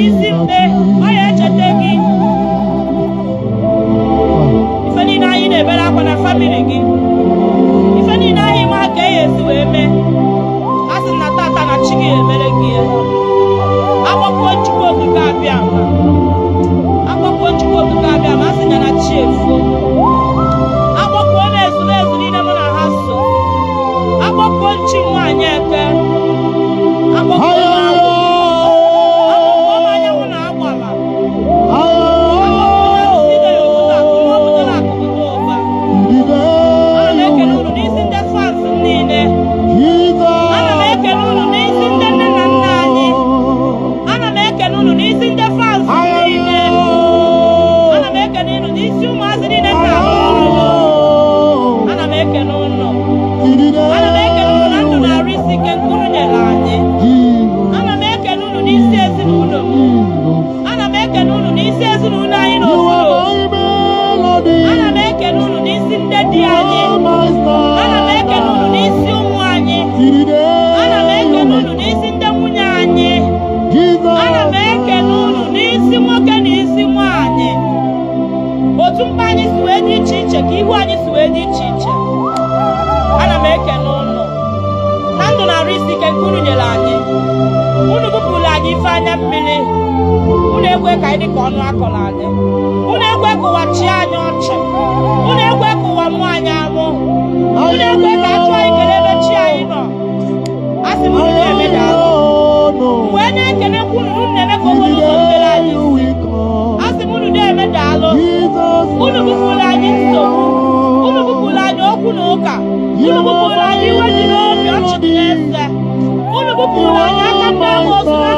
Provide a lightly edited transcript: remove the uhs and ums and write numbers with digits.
N'isi mkpe, ọ ya echeta gị. Ife niile anyị na-ebere akwa na family gị, ife niile anyị ma ka e esi wee mee, a sị na tata na chi gị emere gị ya. Akpọkuo Chukwu Okike Abịa Ma, akpọkuo Chukwu Okike Abịa Ma, a sị ya na chi efuo. Akpọkuo m ezumezu niile mụ na ha so, akpọkuo chi nwaanyị eke, akpọkuo m agwụ, akpọkuo m anyanwụ na agbala, akpọkuo m arụsị dị n'obodo akụ, nwa butere akụ bute ụba. Ana m ekele unu n'isi ndị fans m niile. Ana m ekele unu n'isi ndị nne na nna anyị. Ana m ekele unu n'isi ndị fans m niile. Ana m ekele unu n'isi ụmụazị niile m na-arụ ọrụ. Ana m ekele unu. Ana m ekele unu na ndụ na-arụ isi ike nke unu nyere anyị. Ana m ekele unu n'isi ezinụlọ m. Ana m ekele unu n'isi ezinụlọ anyị n'ofu n'ofu. Ana m ekele unu n'isi ndị di anyị. Ana m ekele unu n'isi ụmụ anyị. Ana m ekele unu n'isi ndị nwunye anyị. Ana m ekele unu n'isi nwoke na isi nwanyị. Otu mkpa anyị si wee dị iche iche ka ihu anyị si wee dị iche iche. Ana m ekele unu na ndụ na-arụ isi ike nke unu nyere anyị. Unu bupụrụ anyị ife anya mmiri. Unu ekwe ka anyị dị ka ọnụ akọrọ anyị. Unu ekwe ka ụwa chịa anyị ọchị. Unu ekwe ka ụwa mụọ anyị amụ. Unu ekwe ka a chụọ anyị kele ebe chi anyị nọ. A sị m unu na-eme, daalụ. Wee na-ekelekwa unu na unu na-eme ka okporo ụzọ rubere anyị isi. A sị m unu na-eme, daalụ. Unu bupụrụ anyị nsogbu. Unu bupụrụ anyị okwu na ụka. Unu bupụrụ anyị iwe dị n'obi, ọchị dị n'eze. Unu bupụrụ anyị aka ndị amoosu na